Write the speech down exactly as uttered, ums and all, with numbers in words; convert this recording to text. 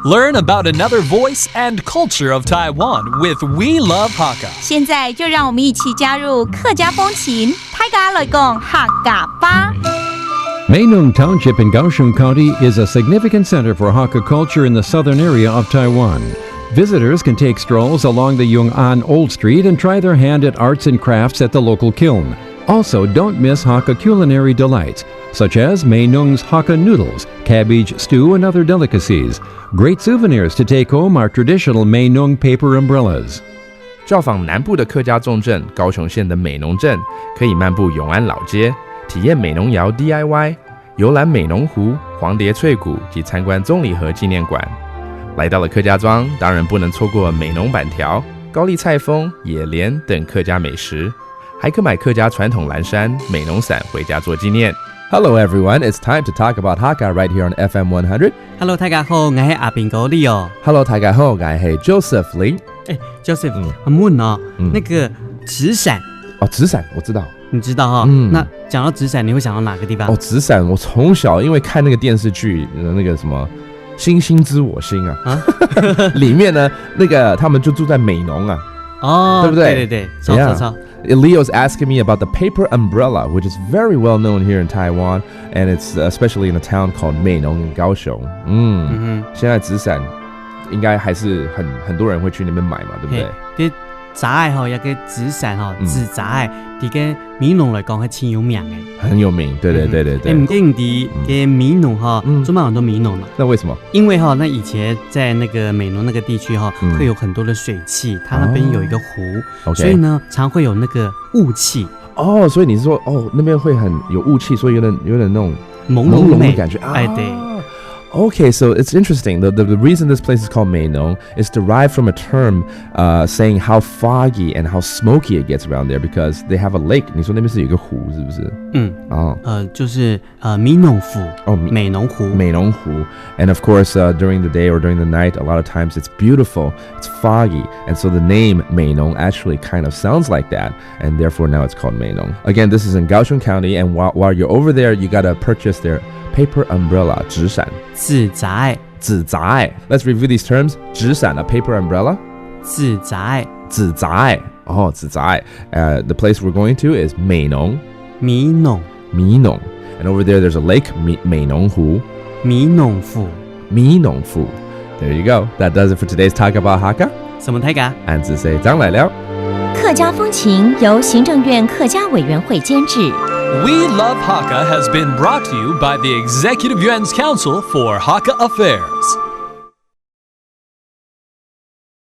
Learn about another voice and culture of Taiwan with We Love Hakka. 现在就让我们一起加入客家风情，大家来讲客家话。 Meinong Township in Kaohsiung County is a significant center for Hakka culture in the southern area of Taiwan. Visitors can take strolls along the Yong'an Old Street and try their hand at arts and crafts at the local kiln. Also, don't miss Hakka culinary delights, such as Meinong's Hakka noodles, cabbage stew, and other delicacies. Great souvenirs to take home are traditional Meinong paper umbrellas. 造访南部的客家重镇高雄县的美浓镇，可以漫步永安老街，体验美浓窑 D I Y，游览美浓湖、黄蝶翠谷及参观棕榈河纪念馆。来到了客家庄，当然不能错过美浓粄条、高丽菜封、野莲等客家美食，还可买客家传统蓝衫、美浓伞回家做纪念。Hello everyone, it's time to talk about Hakka right here on F M one hundred. Hello，大家好，我係阿兵哥Leo。 Hello，大家好，我係 Joseph Lee。哎，Joseph，、嗯很问哦，嗯那个纸伞，哦，纸伞我知道。你知道哈？嗯那讲到纸伞，你会想到哪个地方？哦，纸伞，我从小因为看那个电视剧，呃那个什么《星星知我心》啊，啊里面呢，那个他们就住在美浓啊。哦，对不对对对对，超 Yeah 超超。 Leo's asking me about the paper umbrella, which is very well known here in Taiwan, and it's uh, especially in a town called 美浓 in 高雄。嗯，嗯现在纸伞应该还是很很多人会去那边买嘛，对不对哼，？嘿，这纸仔吼，一个纸伞吼，嗯纸仔，在个美浓来讲还挺有名的。很有名，对对对对对。哎，你知个美浓哈，嗯专门很多美浓嘛。那为什么？因为哈，那以前在那个美浓那个地区哈，嗯会有很多的水汽，它那边有一个湖， OK 所以呢，常会有那个雾气，哦，所以你是说，哦，那边会很有雾气，所以有点有点那种朦朦胧的胧美感觉啊。哎，对。 Okay, so it's interesting. The, the, the reason this place is called 美浓 is derived from a term uh, saying how foggy and how smoky it gets around there because they have a lake. 你说那边是有一个湖，是不是？嗯，哦，呃，就是呃美浓湖，哦，美美浓湖。美浓湖. And of course, uh, during the day or during the night, a lot of times it's beautiful, it's foggy, and so the name 美浓 actually kind of sounds like that, and therefore now it's called 美浓. Again, this is in Kaohsiung County, and while, while you're over there, you gotta purchase their paper umbrella, 纸伞。纸仔，纸仔。Let's review these terms. 纸伞 a paper umbrella. 纸仔，纸仔。哦，纸仔。Uh, the place we're going to is 美浓。美浓，美浓。And over there, there's a lake, 美美浓湖。美浓湖。美浓湖。There you go. That does it for today's Talk About Hakka. 什么大家？俺是谁张来了。客家风情由行政院客家委员会监制。 We Love Hakka has been brought to you by the Executive Yuan's Council for Hakka Affairs.